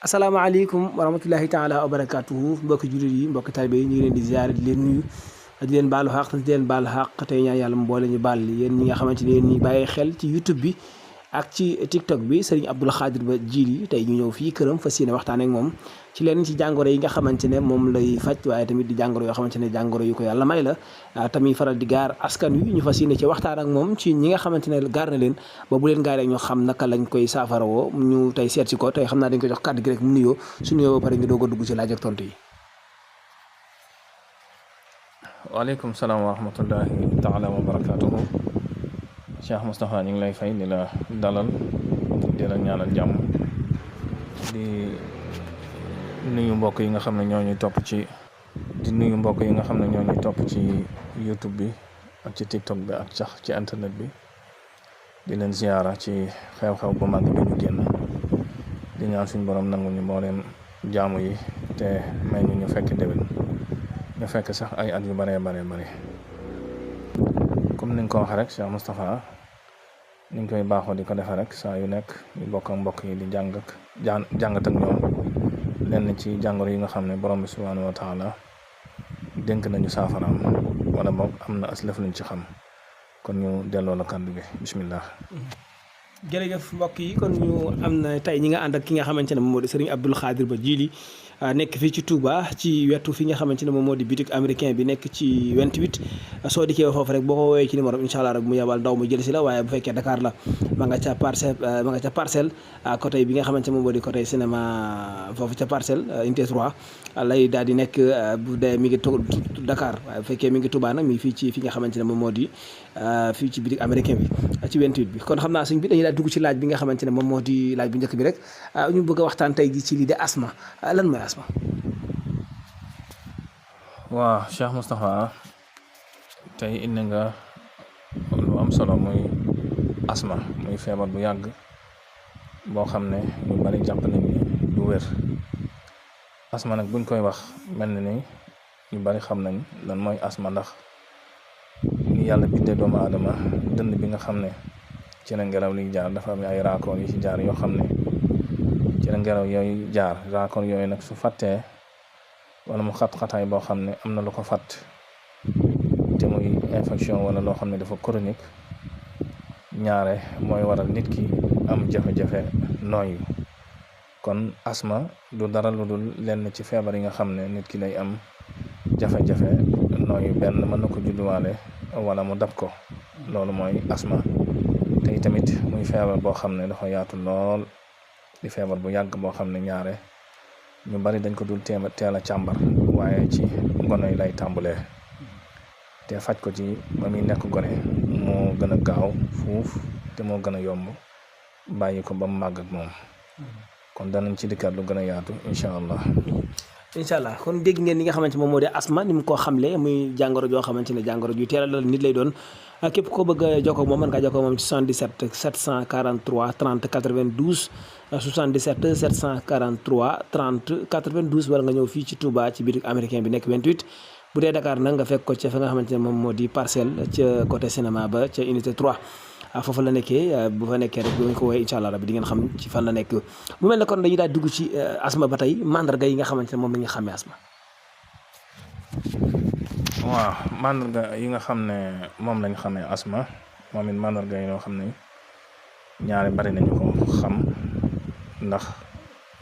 asalaamaaleykum wa rahmatullahi taala wa barakaatuhu mbokki jullit yi mbokki taalibe yi ñu ngi leen di ziare di leen nuyu di leen baalu xaq di leen baal xaq tey ñaan yàlla mu boole ñu baal yéen ñi nga xamante ne yéen ñi bàyyi xel ci YouTube bi ak ci TikTok bi Serigne Abdoul Khadir Ba Djily tey ñu ñëw fii këram fas yéene waxtaan ak moom ci leen ci jàngoro yi nga xamante ne moom lay faj waaye tamit di jàngoro yoo xamante ne jàngoro yu ko yàlla may la tamit faral di gaar askan wi ñu fas yéene ci waxtaan ak moom ci ñi nga xamante ne gaar na leen ba bu leen gaaree ñoo xam naka lañ koy saafarawoo ñu tey seet si ko tey xam naa dañ ko jox kàddu gi rek mu nuyoo su nuyoo ba pare ñu doog a dugg ci laaj ak tontu yi. waaleykum salaam wa rahmatullahi taala wa barakaatuhu. Cheikh Moustapha ñu ngi lay fay di la dalal di la ñaanal jàmm di nuyu mbokk yi nga xam ne ñoo ñuy topp ci YouTube bi ak ci TikTok bi ak sax ci internet bi di leen ziyaara ci xew-xew bu mag bi ñu génn di ñaan suñu borom nangu ñu mbooleem jaamu yi te may ñu fekk déwén ñu fekk sax ay at yu bare comme ni nga ko waxee rek Cheikh Moustapha ni ñu koy baaxoo di ko defee rek saa yu nekk ñu bokk ak mbokk yi di jàngat ak ñoom lenn ci jàngoro yi nga xam ne borom bi subhaanahu wa taala dénk nañu saafaraam wala boog am na aslëf luñ ci xam kon ñu delloo la kàddu gi bismillah. jërëjëf mbokk yi kon ñu am na tey ñi nga ànd ak ki nga xamante ne moom moo di Serigne Abdoul Khadir Ba Djily nekk fii ci Touba ci wetu fi nga xamante ne moom moo di boutique américain bi nekk ci 28 soo dikkee foofu rek boo ko woowee ci numéro incha allah rek mu yebal ndaw mu jël si la waaye bu fekkee Dakar la ma nga ca parcelle côté bi nga xamante ne moom moo di côté cinéma foofu ca parcelle unité 3 lay daal di nekk bu dee mi ngi Dakar waaye bu fekkee mi ngi Touba nag mi fii ci fi nga xamante ne moom moo di fii ci boutique américain bi ci 28 bi kon xam naa suñ bi dañuy daal dugg ci laaj bi nga xamante ne moom moo di laaj bu njëkk bi rek ñu bëgg a waxtaan tey ji ci lii de asma lan mooy asma. waaw Cheikh Moustapha tey indi nga lu am solo muy asma muy feebar bu yàgg boo xam ne ñu bari jàpp nañ ni du wér asma nag buñ koy wax mel na ni ñu bari xam nañ lan mooy asma ndax ni yàlla bindee doomu aadama dënn bi nga xam ne ci la ngelaw liy jaar dafa am ay raakoor yi ci jaar yoo xam ne ci la ngelaw yooyu jaar raakoor yooyu nag su fàttee wala mu xat-xataay boo xam ne am na lu ko fàtt te muy infection wala loo xam ne dafa chronique ñaare mooy waral nit ki am jafe-jafe nooyu kon asma du dara lu dul lenn ci feebar yi nga xam ne nit ki day am jafe-jafe nooyu benn mën na ko judduwaale wala mu dab ko loolu mooy asma te tamit muy feebar boo xam ne dafa yaatu lool di feebar bu yàgg boo xam ne ñaare ñu bari dañ ko dul teel a càmbar waaye ci gone yi lay tàmbulee te faj ko ci ba muy nekk gone moo gën a gaaw fuuf te moo gën a yomb bàyyi ko ba mu màgg ak moom kon danañ ci dikkaat lu gën a yaatu incha allah kon dégg ngeen li nga xamante moom moo di asma ni mu ko xamle muy jàngoro joo xamante ne jàngoro ju teel a dal nit lay doon képp koo bëgg a jokkoo ak moom mën ngaa jokkoo ak moom ci 77 743 30 92 77 743 30 92 wala nga ñëw fii ci Touba ci biir américain bi nekk 28 bu dee Dakar nag nga fekk ko ca fa nga xamante ne moom moo di parcelle ca côté cinéma ba ca unité 3 foofu la nekkee bu fa nekkee rek bu ngeen ko woowee incha allah rabbi di ngeen xam ci fan la nekk mu mel ne kon dañuy daal dugg ci asma ba tey mandarga yi nga xamante ne moom la ñu xàmmee asma. waaw mandarga yi nga xam ne moom lañ xamee asma moom it mandarga yi yoo xam ne ñaari bari nañu ko xam ndax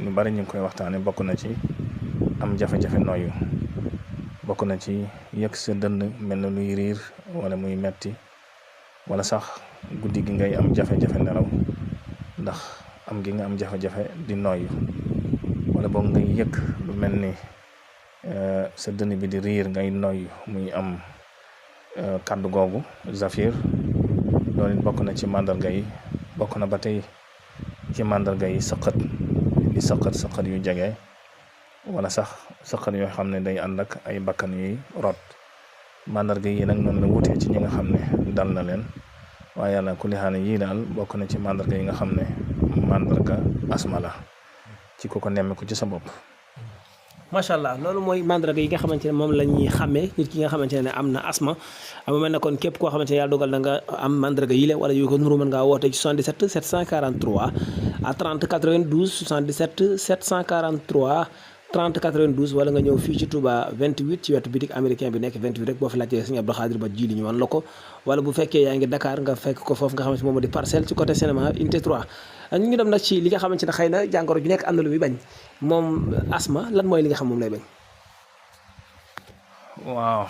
ñu bari ñu ngi koy waxtaane bokk na ci am jafe-jafe nooyu bokk na ci yëg sa dënn mel na luy riir wala muy metti wala sax guddi gi ngay am jafe-jafe nelaw ndax am gi nga am jafe-jafe di nooyu wala boog ngay yëg lu mel ni sa dënn bi di riir ngay nooyu muy am kàddu googu zafir loolu it bokk na ci màndarga yi bokk na ba tey ci màndarga yi sëqët di sëqët yu jege wala sax sëqët yoo xam ne day ànd ak ay bakkan yuy rot màndarga yi nag noonu la wutee ci ñi nga xam ne dal na leen waaye yàlla ku lixaane yii daal bokk na ci màndarga yi nga xam ne màndarga asma la ci ku ko nemmeeku ci sa bopp. macha allah loolu mooy mandarga yi nga xamante ne moom la ñuy xàmmee nit ki nga xamante ne am na asma mu mel ne kon képp koo xamante ne yàlla dogal na nga am mandarga yi la wala yu ko nuru mën ngaa woote ci 77 743 à 30 92 77 743 30 92 wala nga ñëw fii ci Touba 28 ci wetu bitik américain bi nekk 28 rek boo fi laajtee Serigne Abdou Khadre Ba Djily ñu wan la ko wala bu fekkee yaa ngi Dakar nga fekk ko foofu nga xamante moom di parcelle ci côté cinéma unité 3 ñu ngi dem nag ci li nga xamante ne xëy na jàngoro ju nekk am na lu muy bañ moom asma lan mooy li nga xam moom lay bañ. waaw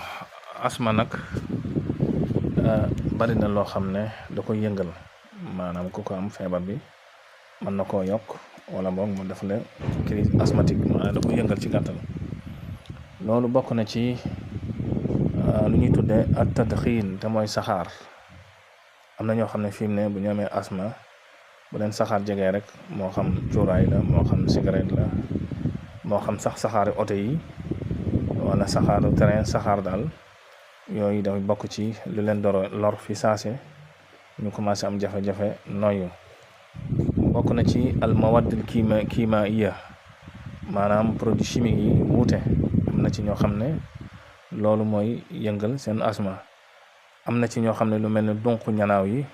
asma nag bari na loo xam ne da koy yëngal maanaam ku ko am feebar bi mën na koo yokk wala boog mu def la crise asthmatique maanaam da koy yëngal ci gàttal. loolu bokk na ci lu ñuy tuddee ak tadxiin te mooy saxaar. am na ñoo xam ne fi mu ne bu ñu amee asma bu leen saxaar jegee rek moo xam cuuraay la moo xam cigarette la moo xam sax saxaari oto yi wala saxaaru terrain saxaar daal yooyu dafay bokk ci lu leen lor fi saase ñu commencé am jafe-jafe noyyu. bokk na ci al mawaddil kiimaiya maanaam produit chimique yi wuute am na ci ñoo xam ne loolu mooy yëngal seen asma. am na ci ñoo xam ne lu mel ne dunq ñanaaw yi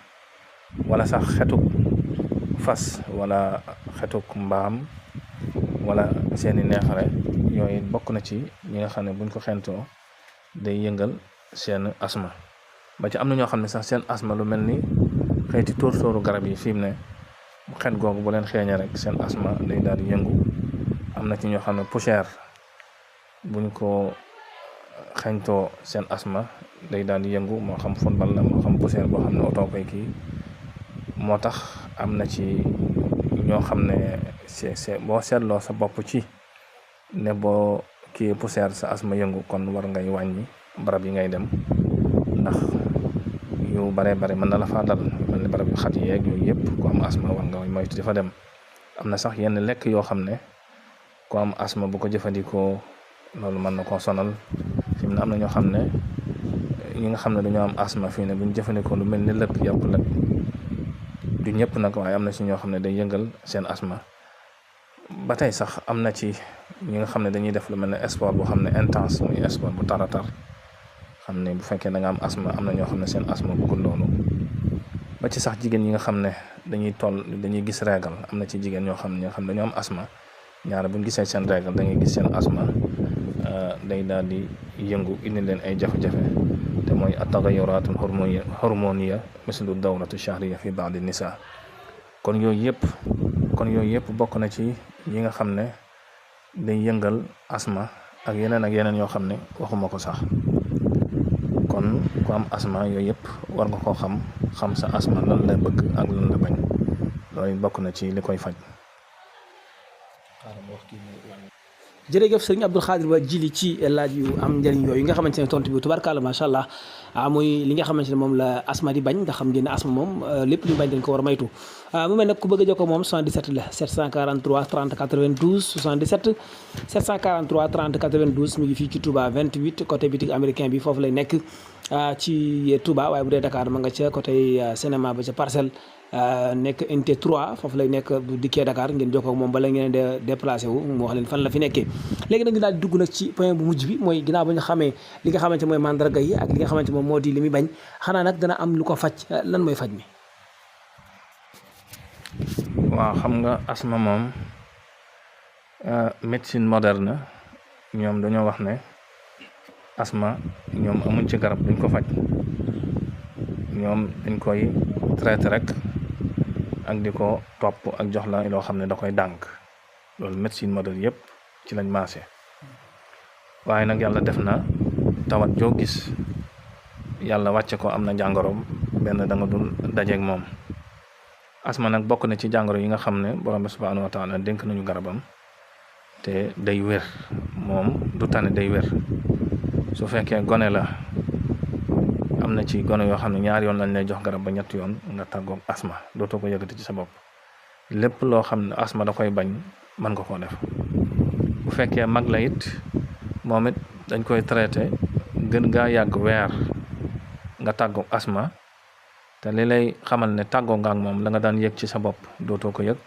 wala sax xetuk fas wala xetuk mbaam wala seeni neexare yooyu bokk na ci ñi nga xam ne buñ ko xentoo day yëngal seen asma. ba ci am na ñoo xam ne sax seen asma lu mel ni xeeti tóor-tóoru garab yi fi mu ne xet googu bu leen xeeñee rek seen asma day daal di yëngu. am na ci ñoo xam ne poussière buñ ko xeñtoo seen asma day daal di yëngu moo xam football la moo xam poussière boo xam ne oto koy kii moo tax am na ci ñoo xam ne c'est boo seetloo sa bopp ci ne boo kii poussière sa asma yëngu kon war ngay wàññi barab yi ngay dem ndax yu bare mën na la faa dal mel ni barab yu xat yeeg yooyu yëpp ku am asma war nga moytu di fa dem. am na sax yenn lekk yoo xam ne ku am asma bu ko jëfandikoo loolu mën na koo sonal. fi mu ne am na ñoo xam ne ñi nga xam ne dañoo am asma fii ne bu ñu jëfandikoo lu mel ni lëkk yàpp lëkk du ñëpp nag waaye am na ci ñoo xam ne day yëngal seen asma. ba tey sax am na ci ñi nga xam ne dañuy def lu mel ne sport boo xam ne intense muy sport bu taratar xam ne bu fekkee da nga am asma am na ñoo xam ne seen asma bëggul loolu. ba ci sax jigéen ñi nga xam ne dañuy gis régal am na ci jigéen ñoo xam ne dañoo am asma ñaare buñ gisee seen régal da ngay gis seen asma day daal di yëngu indi leen ay jafe-jafe te mooy at-tagayyuratul hormoniya mislu dawratu shahriya fi ba'di nisa. kon yooyu yëpp bokk na ci yi nga xam ne day yëngal asma ak yeneen yoo xam ne waxuma ko sax. kon ku am asma yooyu yëpp war nga koo xam sa asma lan la bëgg ak lan la bañ loolu bokk na ci li koy faj. jërëjëf sëriñ Abdou Khadre Ba Djily ci laaj yu am njëriñ yooyu nga xamante ne tontu bi tubarkalla macha allah muy li nga xamante ne moom la asma di bañ nga xam ngeen ne asma moom lépp lu bañ dañ ko war a maytu. mu mel nag ku bëgg a jokkoo moom 77 la 743 30 92 77 743 30 92 mi ngi fii ci Touba 28 côté bitik américain bi foofu lay nekk ci Touba waaye bu dee Dakar ma nga ca côté cinéma ba ca parcelle. nekk unité 3 foofu lay nekk bu dikkee Dakar ngeen jokkoo ak moom bala ngeen de déplacé wu mu wax leen fan la fi nekkee. léegi nag ñu daal di dugg nag ci point bu mujj bi mooy ginnaaw ba ñu xamee li nga xamante mooy mandarga yi ak li nga xamante moom moo di li muy bañ xanaa nag dana am lu ko faj lan mooy faj mi. waaw xam nga asma moom médecine moderne ñoom dañoo wax ne asma ñoom amuñ ci garab duñ ko faj ñoom dañ koy traité rek ak di ko topp ak jox la loo xam ne da koy dànk loolu médecine moderne yëpp ci lañ maase. waaye nag yàlla def na tawat joo gis yàlla wàcce ko am na jàngoroom benn da nga dul dajeeg moom. asma nag bokk na ci jàngoro yi nga xam ne borom bi subhanahu wa taala dénk nañu garabam te day wér moom du tane day wér. su fekkee gone la am na ci gone yoo xam ne ñaar yoon lañ lay jox garab ba ñett yoon nga tàggoog asma dootoo ko yëgati ci sa bopp. lépp loo xam ne asma da koy bañ mën nga koo def. bu fekkee mag la it moom it dañ koy traité gën gaa yàgg weer nga tàggoog asma te li lay xamal ne tàggoo nga ak moom la nga daan yëg ci sa bopp dootoo ko yëg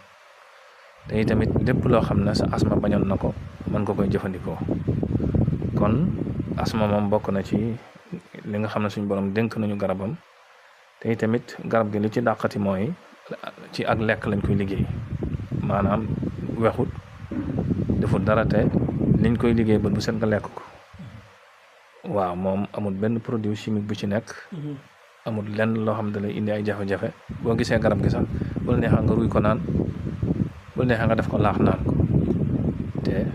te tamit lépp loo xam ne sa asma bañoon na ko mën nga koy jëfandikoo. kon asma moom bokk na ci li nga xam ne suñu borom dénk nañu garabam te tamit garab gi li ci dàqati mooy ci ak lekk lañ koy liggéey, maanaam wexut defut dara te liñ koy liggéey ba bu set nga lekk ko. waaw moom amul benn produit chimique bu ci nekk, amul lenn loo xam ne da lay indi ay jafe-jafe. boo gisee garab gi sax bu la neexee nga ruy ko naan, bu la neexee nga def ko laax naan ko. te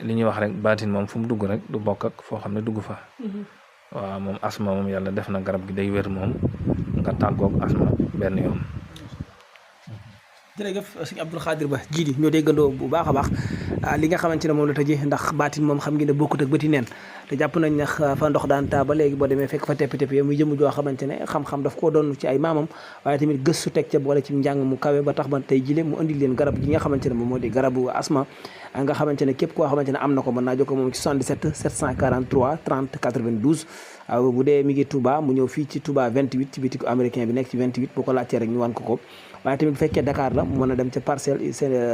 li ñuy wax rek baatin moom fu mu dugg rek du bokk ak foo xam ne dugg fa. waaw moom asma moom yàlla def na garab gi day wér moom nga tàggoog asma benn yoon. jërëjëf sëñ Abdou Khadre Ba Djily ñoo déggandoo bu baax a baax li nga xamante ne moom la tëjee, ndax baatin moom xam ngeen ne bokkut ak bëti neen. te jàpp nañ ne fa ndox daan taa ba léegi boo demee fekk fa tepp-tepp yi muy jëm joo xamante ne xam-xam daf koo doon ci ay maamam, waaye tamit gëstu teg ca boole ci njàng mu kawe ba tax ba tey jile mu indi leen garab gi nga xamante ne moom moo di garabu asma nga xamante ne képp koo xamante ne am na ko mën naa jokkoo moom ci 77 743 30 92. bu dee mi ngi Touba mu ñëw fii ci Touba 28 ci bitiku américain bi nekk ci 28 boo ko laajtee rek ñu wan ko. waaye tamit bu fekkee Dakar la mu mën a dem ca parcelle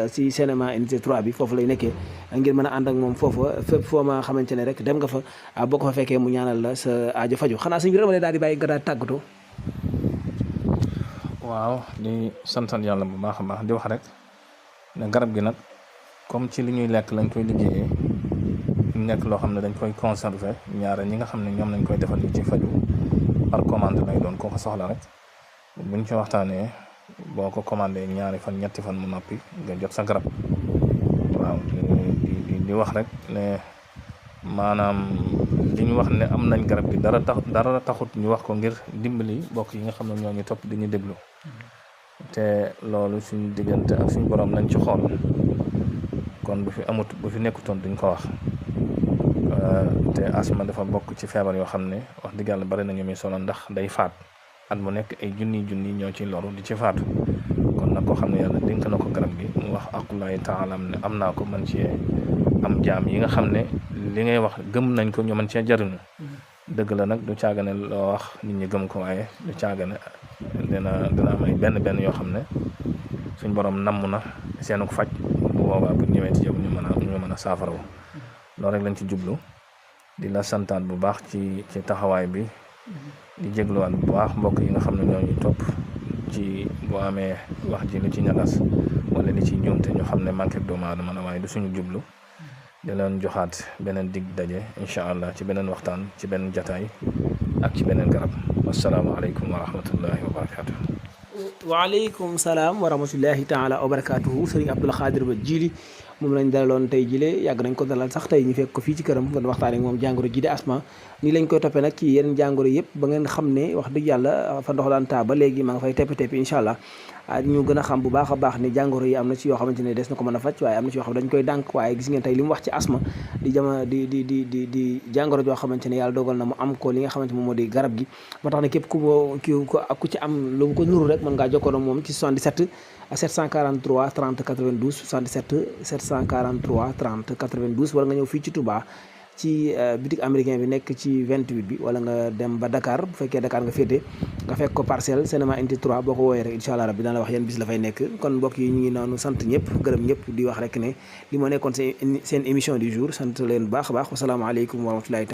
ci cinéma unité 3 bi foofu lay nekkee ngir mën a ànd ak moom foofa fépp foo ma xamante ne rek dem nga fa boo ko fa fekkee mu ñaanal la sa aajo faju. xanaa suñu bi dama lay daal di bàyyi nga daal tàggatoo. waaw di santan yàlla bu baax a baax di wax rek ne garab gi nag comme ci li ñuy lekk lañ koy liggéeyee nekk loo xam ne dañ koy conserver ñaare ñi nga xam ne ñoom lañ koy defal ci faju par commande lay doon koo ko soxla rek buñ ci waxtaanee boo ko commandé ñaari fan ñetti fan mu noppi nga jot sa garab. waaw di wax rek ne maanaam li ñu wax ne am nañ garab gi dara taxut ñu wax ko ngir dimbali bokk yi nga xam ne ñoo ñu topp di ñu déglu te loolu suñu diggante ak suñu borom lañ ci xool. kon bu fi nekkutoon duñ ko wax. te asma dafa bokk ci feebar yoo xam ne wax dëgg yàlla bari nañu muy solo ndax day faat at mu nekk ay junni ñoo ci loru di ci faatu. kon nag koo xam ne yàlla dénk na ko garab gi mu wax aqullahi taala ne am naa ko mën cee am jaam yi nga xam ne li ngay wax gëm nañ ko ñu mën cee jariñu. dëgg la nag du caagane loo wax nit ñi gëm ko, waaye du caagane dina am ay benn yoo xam ne suñ borom namm na seenu faj bu boobaa bu ñëwee ci yow ñu mën a saafarawu. loolu rek lañ ci jublu. di la santaat bu baax ci taxawaay bi, di jégluwaat bu baax mbokk yi nga xam ne ñoo ñu topp ci bu amee wax ji lu ci ñagas wala li ci ñoom te ñu xam ne manqué doomu aadama la, waaye du suñu jublu. di leen joxaat beneen dig daje incha allah ci beneen waxtaan ci beneen jataay ak ci beneen garab. wasalaamaaleykum wa rahmatullahi wa barakaatu. waaleykum salaam wa rahmatullahi taala wa barakaatuhu. sëriñ Abdou Khadre Ba Djily moom lañ dalaloon tey jile yàgg nañ ko dalal sax tey ñu fekk ko fii ci këram doon waxtaanee ak moom jàngoro ji di asma. nii lañ koy toppee nag ci yeneen jàngoro yëpp ba ngeen xam ne wax dëgg yàlla fa ndox daan taa ba léegi maa nga fay tepp-tepp incha allah. ñu gën a xam bu baax a baax ne jàngoro yi am na ci yoo xamante ne des na ko mën a faj, waaye am na ci yoo xam ne dañ koy dànk. waaye gis ngeen tey li mu wax ci asma di jàngoro joo xamante ne yàlla dogal na mu am ko li nga xamante moom moo di garab gi. moo tax ne képp ku ci am lu ko nuru rek mën ngaa jokkoo moom ci 77 743 30 92 77 743 30 92 wala nga ñëw fii ci Touba ci bitik américain bi nekk ci 28 bi, wala nga dem ba Dakar bu fekkee Dakar nga féete nga fekk ko parcelle cinéma unité 3 boo ko woowee rek incha allah rabbi dana la wax yan bis la fay nekk. kon mbokk yi ñu ngi noonu sant ñëpp gërëm ñëpp di wax rek ne li moo nekkoon seen émission du jour. sant leen baax a baax wasalaamaaleykum wa rahmatullahi